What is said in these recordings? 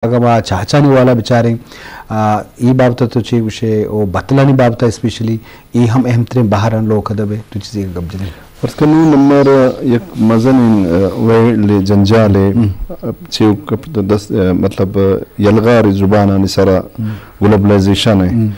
اگاں ما چاچانی والا بچاریں، آ، اے بابت ءَ تو چے گوشے؟ او بتلانی بابت ءَ اسپیشلی اے ہم اہم ترین بہر انت لوک ادب ءِ، تو چیزے گپ جنے؟ فرض کن نوں نمر یک مزنیں، آ، ویل ءِ جنجال ءِ، ہم۔ آ، چے کپ-، دست، آ، مطلب، آ، یلغار زبانانی سرا ہم۔ گلوبلائزیشن ءِ۔ ہم۔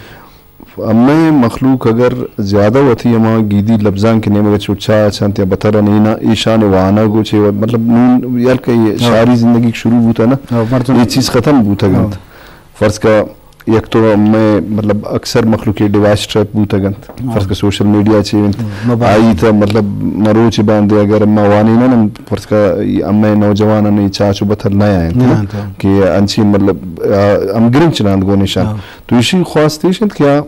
ہمے مخلوق اگر زیادہ وتی ہما گیدی لبزانک ءِ نیمگ ءَ چو چاچ انت یا بتل انت، اینا ایشان ءِ وانگ ءُ چے و-، مطلب نوں یل کہ اے ہاں۔ شاری زندگی شروع بوتا نا، ہاں، مردم اے چیز ختم بوتگ انت۔ ہاں۔ فرض کا یک تو ہمے مطلب اکثر مخلوق ءِ ڈیوائس ٹریپ بوتگ انت۔ ہاں۔ فرض کا سوشل میڈیا چے انت۔ ہاں، موبائل۔ آئی تا مطلب مروچ باندے اگر ما وانینن ہم فرض کا ہمے نوجوانانی چاچ ءُ بتل نہ انت نہ انت۔ کہ انچی مطلب، آ، ہم گرنچ ناند گون ایشان۔ ہاں۔ تو ایشی خواست ایش انت کہ آ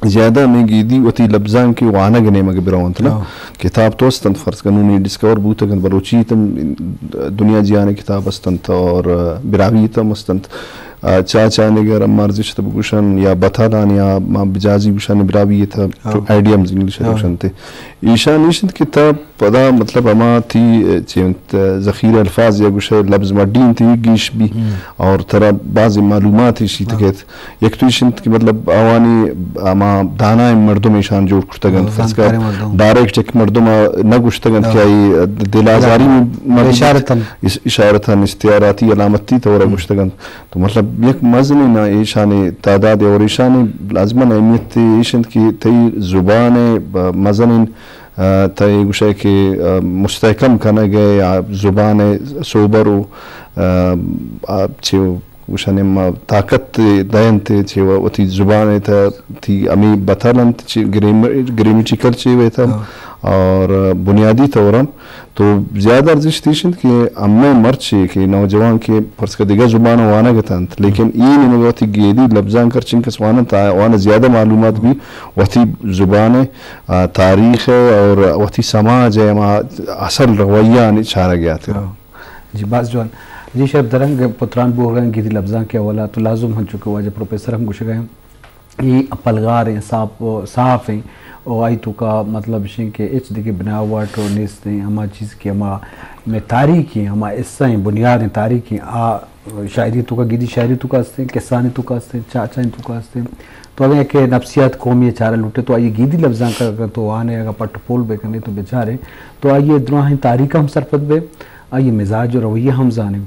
زیادہ ہمے گیدی وتی لبزانک ءِ وانگ ءِ نیمگ ءَ برونت نا۔ ہاں۔ کتاب تو است انت، فرض کن نوں ڈسکور بوتگ انت، بلوچی تم دنیا جہان ءِ کتاب است انت اور براہوئی تم است انت۔ آ، چاچان اگر ہم ارزشت بگوشن یا بتالان یا ما بجازی گوشن براہوئی تا ہاں۔ آئیڈیمز انگلش ءَ ہاں۔ گوشنت۔ ایشان ایش انت کہ تا پدا مطلب ہما تئی، چے انت، ذخیرہ الفاظ یا گوشے لبز مڈی انت، تئی گیش بی ہم۔ اور ترا بعض معلومات ایشی ہاں۔ تکیت۔ یک تو ایش انت کہ مطلب آوانی ہما دانائیں مردم ایشان جوڑ کرتگ انت۔ ہاں، فرض کر زانتکاریں مردم۔ ڈائریکٹ یک مردم ءَ نہ گوشتگ انت ہاں۔ کہ آئی دل آزاری ہاں۔ مردم اشارتاً۔ اس-، اشارتاً استعاراتی علامتی طور ءَ ہم۔ گوشتگ انت۔ تو مطلب یک مزنیں نا ایشانی تعداد اور ایشانی لازماً اہمیت ایش انت کہ تئی زبان ءِ ب-، مزنیں آ، تئی گوشئے کہ، آ، مستحکم کنگ ءِ یا زبان ءِ سوبر ءُ، آ، آ، چے گوشن ما طاقت دئینت چے وتی زبان ءِ تہ تئی ہمے بتل انت چے گریم-، گریمیٹیکل چے ویتم ہاں۔ اور بنیادی طور ہم تو زیادہ ارزشت ایش انت کہ ہمے مرچی کہ نوجوان کہ فرض کر دگہ زبان وانگ ءَ انت، لیکن اے نیمگ ءَ وتی گیدی لبزانک ءَ چنکس واننت، آ، وان زیادہ معلومات بی وتی زبان ءِ آ، تاریخ ءِ اور وتی سماج ءِ ہما اصل رویہ آنی چارگ ءَ آتکگ۔ ہاں۔ جی، باز جوان۔ جی، شرپ درنگ پتران بوہگ ءَ گیدی لبزانک ءِ حوالہ تو لازم ہنچو کہ واجہ پروفیسر ہم گوشگ ءَ انت، اے پلگار ہیں، صاف، صاف ہیں، اور آئی توکا مطلب اش ہیں کہ ہچ دگہ بناوٹ و نیست ہیں، ہما چیز کہ ہما میں تاریخ ہیں، ہما حصہ ہیں، بنیاد ہیں تاریخ ہیں، آ شاعری توکا، گیدی شاعری توکا ہستیں، کسانی توکا ہستیں، چاچانی توکا ہستیں۔ تو اگاں کہ نفسیات قومی ءِ چارہ لوٹے تو آئی گیدی لبزانک ءَ اگاں تو وانے، اگاں پٹ پول بکنے تو بچارے تو آئی دراہیں تاریخ ہم سرپد بے، آئی مزاج و رویہ ہم زانے۔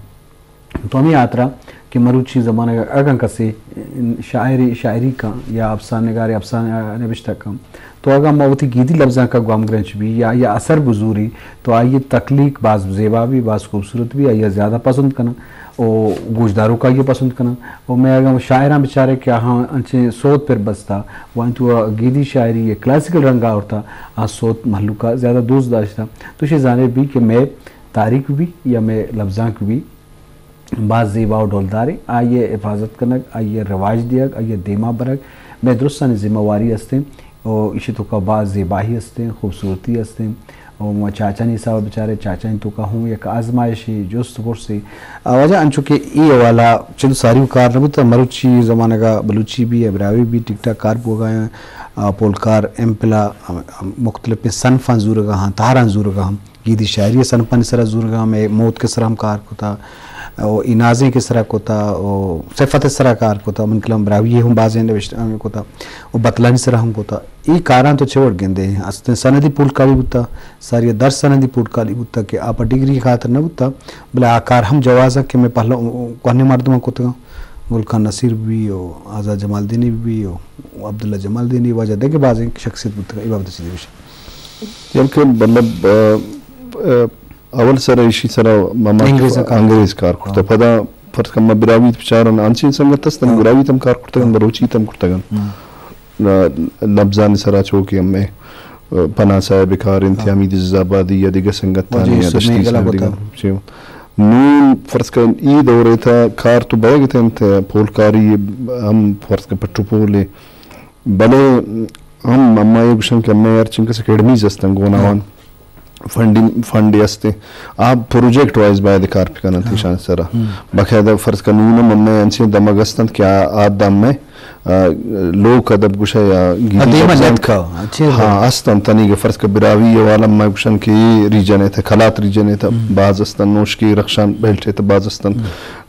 تو ہمے ہاترا کہ مروچی زمانگ ءَ اگاں کسے شاعری، شاعری کن یا افسانہ نگارے افسانہ نبشتہ کن، تو اگاں ما وتی گیدی لبزانک ءَ گوام گرنچ بی یا آئی ءَ اثر بزوری تو آئی ءِ تخلیق باز زیبا بی، باز خوبصورت بی، آئی ءَ زیادہ پسند کناں و گوشداروک آئی ءَ پسند کناں۔ و مئے اگاں شاعراں بچارے کہ آہاں انچیں سوت پر بستا و انچو گیدی شاعری ءِ کلاسیکل رنگ ءَ آورتا، آ سوت مہلوک ءَ زیادہ دوست داشتا۔ تو شے زانے بی کہ مئے تاریخ بی یا مئے لبزانک بی باز زیبا و ڈولداریں، آئی ءِ حفاظت کنگ، آئی ءِ رواج دیگ، آئی ءِ دیما برگ مئے درستانی ذمہ واری استیں و ایشی توکا باز زیباہی استیں، خوبصورتی استیں و ما چاچانی حساب ءَ بچارے، چاچانی توکا ہوں یک آزمائشے، جست پرسے۔ آ، واجہ انچو کہ اے حوالہ چد ساری و کار نہ بوتا، مروچی زمانگ ءَ بلوچی بی، براہوئی بی ٹک ٹاک کار بوگا ہیں، آ، پولکار، ایم پلا، آ، مختلف صنفاں زورگا ہاں، تہراں زورگا ہم۔ گیدی شاعری ءِ صنفانی سرا زورگا ہم، اے موت کے سرا ہم کار کتا، او ای نازیں کے سرا کتا، او صفت ءِ سرا کار کتا، من کلام براہوئی ہم بازیں نوشتہ ہم کتا، او بتلانی سرا ہم کتا۔ ای کاراں تو چے وڑ گندے؟ استیں سندی پولکاری بوتا، ساری در سندی پولکاری بوتا کہ آ پہ ڈگری خاطر نہ بوتا، بلے آ کار ہم جواز کہ میں پہلا کوہنیں مردماں کتگاں، گل خان نصیر بی، او آزاد جمالدینی بی، او عبداللہ جمالدینی، واجہ دگہ بازیں شخصیت بوتگاں، ای بابت چیزے بشن۔ یعنی کہ مطلب، آ، آ، اول سر ایشی سرا مما انگریز کار انگریز کار کرتا۔ ہاں۔ پدا فرض کن ما براہوئی بچارن، انچیں سنگت ہستن، ہاں۔ براہوئی تم کار کرتگن، ہاں۔ بلوچی تم کرتگن۔ ہاں۔ ل-، لبزانی سرا چو کہ ہمیں، آ، پناہ صاحب کار انت، ہاں۔ حمید عزیز آبادی یا دگہ سنگتانی واجہ یا یوسف دشتی میگلا صاحب کتا۔ دگہ چیو۔ نون فرض کن ای دورے تا کار تو بیگ تنت، پولکاری ہم فرض کن پٹو پولے بلے ہم اما اے گوشن کہ اما ہر چنکس اکیڈمیز ہستن گوناوان ہاں۔ فنڈنگ، فنڈ ہستیں، آ پروجیکٹ وائز باید کار بکنن ہاں۔ ایشان سرا۔ ہم۔ باقاعدہ فرض کن نون ہم اما انچیں دمگ ہستن کہ آ، آ دم میں آ، لوک ادب گوشئے یا گیدی دیما لبزانک۔ نیتکا، اچھے ہاں، ہستن تنیگہ فرض کہ براہوئی حوالہ ما گوشن کہ اے ریجن ءِ تہ، کلات ریجن ءِ تہ، باز ہستن، نوشکی رخشان بیلٹ ءِ تہ باز ہستن۔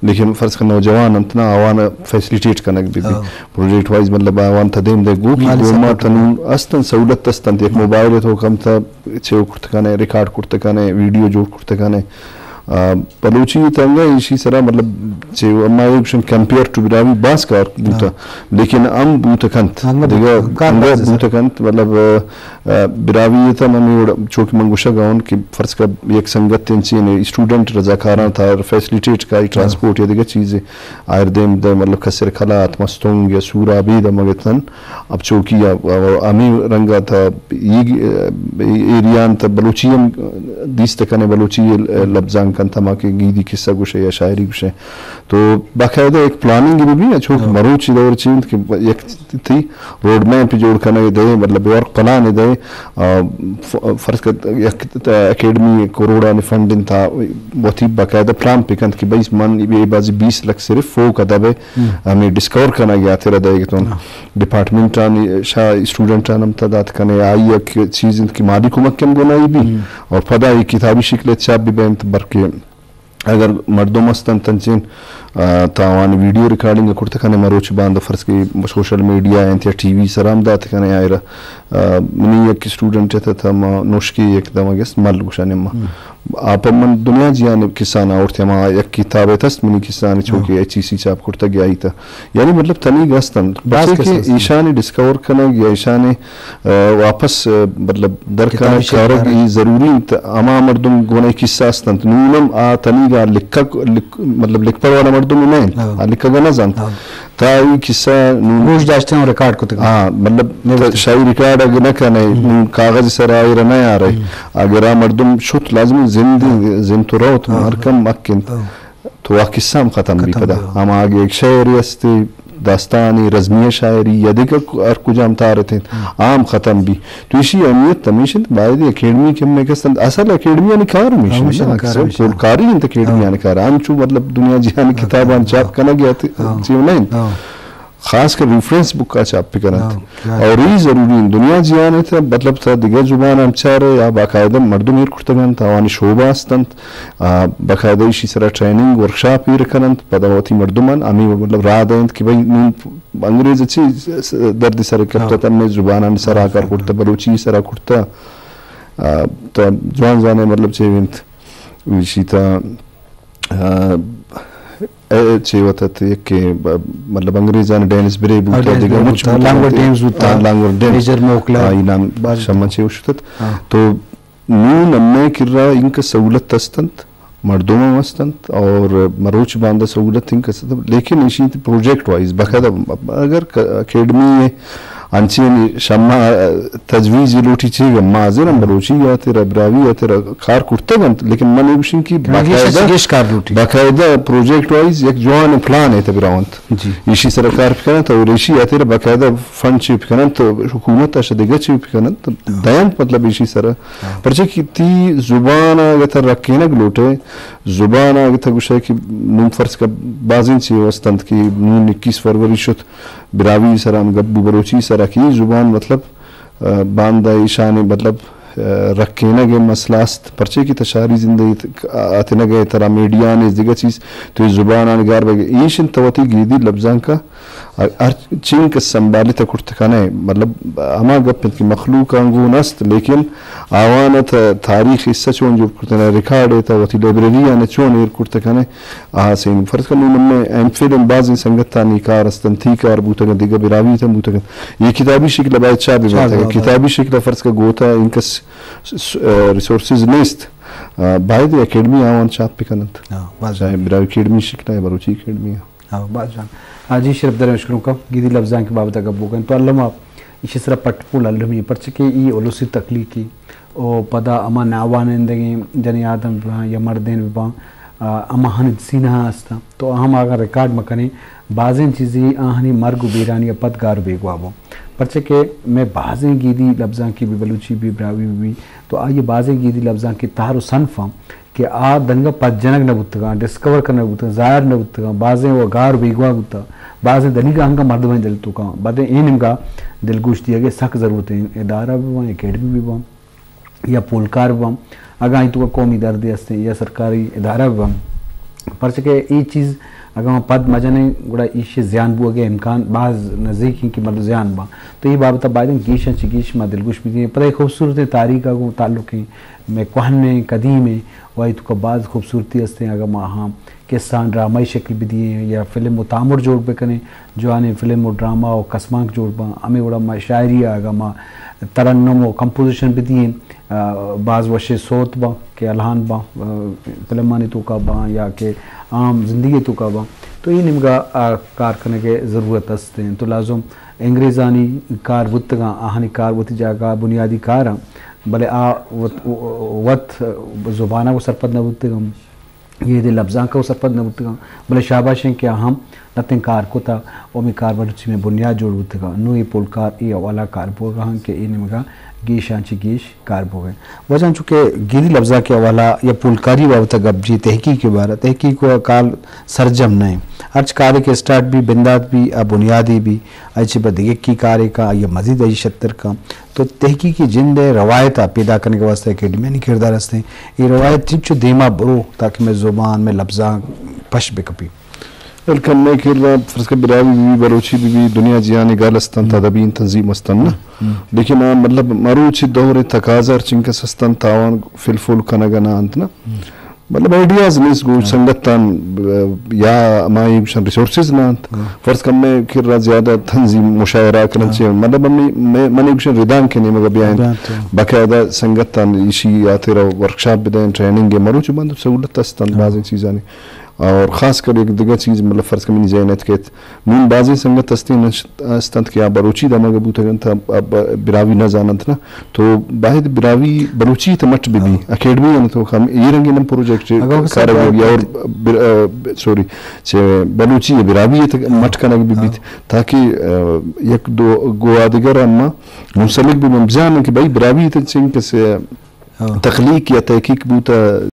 لیکن فرض کہ نوجوان انت نا، آوان فیسلیٹیٹ کنگ بی بی۔ ہاں۔ پروجیکٹ وائز مطلب آوان تہ دیم دے گو کہ مالی گوما سپورٹ تنو ہستن، سہولت ہستن، یک موبائل ءِ تو کم تہ چیو کرت کنے، ریکارڈ کرت کنے، ویڈیو جوڑ کرت کنے۔ آ، بلوچی تنگا ایشی سرا مطلب چہ ما ایک شن کمپیئر ٹو براہوئی باز کار بوتا، لیکن ہم بوت کنت۔ انگا بوت، دگہ کار انگا باز بوت کنت، مطلب، آ، براہوئی تہ من وڑ چوکہ من گوشگ اون کہ فرض کر یک سنگت انچین اسٹوڈنٹ رضاکاراں تہ فیسلیٹیٹ کا ٹرانسپورٹ یا دگہ چیزے آئر دیم دے، مطلب کسر کلات، مستونگ یا سورابی دمگتن۔ اب چوکی ءَ، ءَ ہمے رنگ ءَ تہ ای، ای، ایریان تہ بلوچی ہم دیست کنے، بلوچی ءِ لبزانک انت، ہما کہ گیدی قصہ گوشے یا شاعری گوشے۔ تو باقاعدہ ایک پلاننگ بی بی، چونکہ مروچی دور چی انت کہ یک تئی روڈ میپ جوڑ کنے دے، مطلب ورک پلان دے، آ، ف-، فرض کر یک اکیڈمی کروڑانی فنڈ انت، وتی باقاعدہ پلان پکنت کہ بھئی من اے بازی بیست لکھ صرف فوک ادب ءِ ہمے ڈسکور کنگ ءِ ہاترا دئیگ اتون۔ ڈپارٹمنٹانی شا اسٹوڈنٹان ہم تہ دات کنے، آئی یک چیز انت کہ مالی کمک ہم گونائی بی اور پدا اے کتابی شکل ءَ چاپ بی بینت، بلکہ اگر مردم ہستنت انچین، آ، تاوان ویڈیو ریکارڈنگ کرت کنے، مروچی باندا فرض کہ سوشل میڈیا انت یا ٹی وی سرا ہم دات کنے آئرا۔ آ، منی یک اسٹوڈنٹ ات، تہ ما نوشکی یک دمگ است مل گوشانے ما۔ آ پہ من دنیا جیان کسان آورت، ہما یک کتابے تست منی کسان چوکہ ایچ ای سی چاپ کرتگ یا ایتا۔ یعنی مطلب تنیگ ہستن۔ پرچے کہ ایشانی ڈسکور کنگ یا ایشانی، آ، واپس، آ، مطلب در کنگ کارگ ای ضروری انت۔ ہما مردم گونے قصہ ہستنت۔ نونم آ تنیگا لکھگ، لکھ-، مطلب لکھ پڑھ والا مردم نہ انت۔ آ لکھگ نہ زانت۔ تا ای قصہ نون گوش داشتن و ریکارڈ کتگ۔ ہاں، مطلب شاعری ریکارڈ اگہ نہ کنے، نون کاغذ سر آئرا نہ یارے۔ اگر آ مردم شت لازمی زند، زند تو روت، ہر کم حق انت۔ تو آ قصہ ہم ختم بی پدا۔ ہما اگہ یک شعرے استے، داستانی، رزمیہ شاعری یا دگہ ہر کجام تارت انت، آ ہم ختم بی۔ تو ایشی اہمیت ہمیش انت، باید اکیڈمی کہ ہمے کس انت، اصل اکیڈمیانی کار ہمیش انت، پولکاری انت اکیڈمیانی کار۔ انچو مطلب دنیا جہانی کتابان چاپ کنگ یا چیو نہ انت۔ خاص کر ریفرنس بک ءَ چاپ بکننت۔ اور ای ضروری انت دنیا جہان ءِ تہ، مطلب تہ دگہ زبان ہم چارے یا باقاعدہ مردم ایر کرتگ انت، آوانی شعبہ است انت، آ، باقاعدہ ایشی سرا ٹریننگ ورکشاپ ایر کننت، پدا وتی مردمان ہمے مطلب راہ دینت کہ بھئی نون انگریز چی درد سر کپتہ، تہ ہمے زبانانی سرا کار کرتہ، بلوچی سرا کرتہ، آ، تہ جوان جوان مطلب چے انت ایشی تہ آ، اے چے وت ات یک کہ ب-، مطلب انگریزان ڈینس برے بوتا، دگہ مچ بوتا، لانگور ڈیمز بوتا، آ، لانگور ڈیم۔ میجر موکلا۔ آ، ای نام شما چے وشتت۔ تو نون ہمے کرا انکہ سہولت استنت، مردم ہم استنت اور مروچ باندا سہولت انکہ استنت، لیکن ایشی پروجیکٹ وائز باقاعدہ اگر ک-، اکیڈمی انچیں شما تجویز لوٹی چی ما حاضر ہم بلوچی یا تیرا براوی یا تیرا کار کرتگ انت، لیکن من ایشی کہ باقاعدہ، باقاعدہ پروجیکٹ وائز یک جوان پلان ہے تبراونت۔ ایشی سرا کار بکنت اور ایشی یا تیرا باقاعدہ فنڈ چی بکننت، حکومت اش دگہ چی بکننت، دینت مطلب ایشی سرا۔ پرچہ کہ تی زبان اگہ تہ رکینگ لوٹے، زبان اگہ تہ گوشے کہ نون فرض کا بازیں چی وستنت کہ نون اکیس فروری شت، براہوئی سرا ہم گپ بو، بلوچی سرا کہ اے زبان مطلب، آ، باندا ایشانی مطلب، آ، رکینگ ء مسئلہ است، پرچے کہ تہ شاری زندگی ات-، اتنگ ء ترا میڈیا نے دگہ چیز تو اے زبان آنی گار بگ ایش انت تو وتی گیدی لبزانک ء ہر چنک سنبھالیت کرت کن ئے، مطلب ہما گپ انت کہ مخلوق آنگون است لیکن آوان ء تہ تاریخ حصہ چون جوڑ کرت کن ئے، ریکارڈ ء تہ وتی لائبریری آن چون ایر کرت کن ئے، آ سین۔ فرض کن نوں نمے ایم فل ء بازیں سنگتانی کار است انت، تئی کار بوتگ انت، دگہ براہوئی تہ بوتگ انت۔ اے کتابی شکل ء باید چاپ بہ بنت۔ اگہ کتابی شکل ء فرض کن گوتہ انکس س-، س-، ریسورسز نیست، آ، باید اکیڈمی آوان چاپ بہ کن انت۔ چاہے براہوئی اکیڈمی شکل ء یا بلوچی اکیڈمی ء۔ ہاں، باز جان۔ آ، جی شرف دار مشکلوں کا گیدی لبزانک بابت ء گپ بوگن تو الما ایشی سرا پٹ پول المی، پرچہ کہ ای السی تخلیقی او پدا ہما ناوانندگیں جنی آدم بباں یا مردین بباں، آ، ہماہانی سینہ ہستاں۔ تو ہم اگاں ریکارڈ مکنیں، بازیں چیزی آہانی مرگ و بیرانی پد گار بیگواہ بوں۔ پرچہ کہ میں بازیں گیدی لبزانکی بی، بلوچی بی، براہوئی بی، تو آئی بازیں گیدی لبزانکی تہر و صنف ہم کہ آ دنگا پد جنگ نہ بوتگاں، ڈسکور کنگ بوتگاں، ظاہر نہ بوتگاں، بازیں و گار بیگواہ بوتاں۔ بازیں دنیگا انگا مردمانی دل توکا، بعد اے نیمگا دلگوش دیگے سک ضرورت ایں، ادارہ بہ باں، اکیڈمی بہ باں یا پولکار بہ باں، اگاں آئی توکا قومی دردے ہستیں یا سرکاری ادارہ بہ باں، پرچہ کہ اے چیز اگاں ما پد مجنیں گڑا ایشی زیان بوگے امکان باز نزیک ایں کہ مردم زیان باں۔ تو اے بابت باید ایں گیشاں چہ گیش ما دلگوش بدیں۔ پدا اے خوبصورتیں تاریخ گوں تعلق ایں، مئے کوہنیں قدیمیں و آئی توکا باز خوبصورتی ہستیں۔ اگاں ما ہاں قصہ ءَ ڈرامائی شکل بدییں یا فلم و تامر جوڑ بکنیں، جوانیں فلم و ڈرامہ و کسمانک جوڑ باں۔ ہمے وڑا ما شاعری ءَ اگاں ما ترنم و کمپوزیشن بدییں، آ، باز وشیں صوت باں کہ الہان باں، آ، فلمانی توکا باں یا کہ عام زندگی توکا باں، تو اے نیمگا، آ، کار کنگے ضرورت است انت۔ تو لازم انگریزانی کار بوتگاں، آہانی کار وتی جاگہ بنیادی کاراں، بلے آ وت، وت زباناں گوں سرپد نہ بوتگاں۔ اے دے لبزانک ءَ سرپد نہ بوتگاں، بلے شاباش ایں کہ آ ہم لتیں کار کتا و ہمے کار بلوچی میں بنیاد جوڑ بوتگاں۔ نوں اے پولکار اے حوالہ کار بوگا ہاں کہ اے نیمگا گیشاں چہ گیش کار بوگا۔ وجہ انچو کہ گیدی لبزانک ءِ حوالہ یا پولکاری بابت ءَ گپ جی تحقیق ءِ بارہ، تحقیق و کار سرجم نہ ایں۔ ہرچ کارے کہ اسٹارٹ بی، بندات بی، آ بنیادی بی، آئی چہ بعد دگہ کی کارے کن، آئی مزید آئی شتر کن۔ تو تحقیقی جند ءِ روایت ءَ پیدا کنگ ءِ واستہ اکیڈمیانی کردار ہستیں۔ اے روایت چنچو دیما برو تاکہ مئے زبان، مئے لبزانک پش بہ کپی۔ بلکہ مئے کرا فرض کہ براہوئی بہ بی، بلوچی بہ بی، دنیا جہان ءِ گل است انت، ادبی تنظیم است انت نا۔ لیکن آ مطلب مروچی دور ءِ تقاضا ہر چنکس است انت، تاوان فلفل کنگ ءَ نہ انت نا۔ مطلب آئیڈیاز نیست گوں سنگتاں، یا ہمائی گوشن ریسورسز نہ انت۔ فرض کن مئے کرا زیادہ تنظیم مشاعرہ کنن چے، مطلب ہمے مئے، منی گوشن ردانک ءِ نیمگا بیاینت۔ باقاعدہ سنگتاں ایشی ہاترا ورکشاپ بدئین، ٹریننگ ءِ مروچی بند سہولت است انت بازیں چیزانی۔ اور خاص کر یک دگہ چیز مطلب فرض کن منی ذہن ءَ اتک ایت، نوں بازیں سنگت ہستیں نشت است انت کہ آ بلوچی دمگ ءَ بوتگ انت، آ ب-، براہوئی نہ زان انت نا، تو باید براہوئی بلوچی ءِ تہ مٹ بہ بی، اکیڈمی ءِ توکا ہم اے رنگیں ہم پروجیکٹ کارگ بہ بی اور بر-، آ، سوری، چہ بلوچی ءَ براہوئی ءِ تہ مٹ کنگ بہ بیت، تاکہ، آ، یک دو گوں آدگہ ءَ ہم منسلک بہ بی، بزانن کہ بھئی براہوئی ءِ تہ چنکس تخلیق یا تحقیق بوتہ۔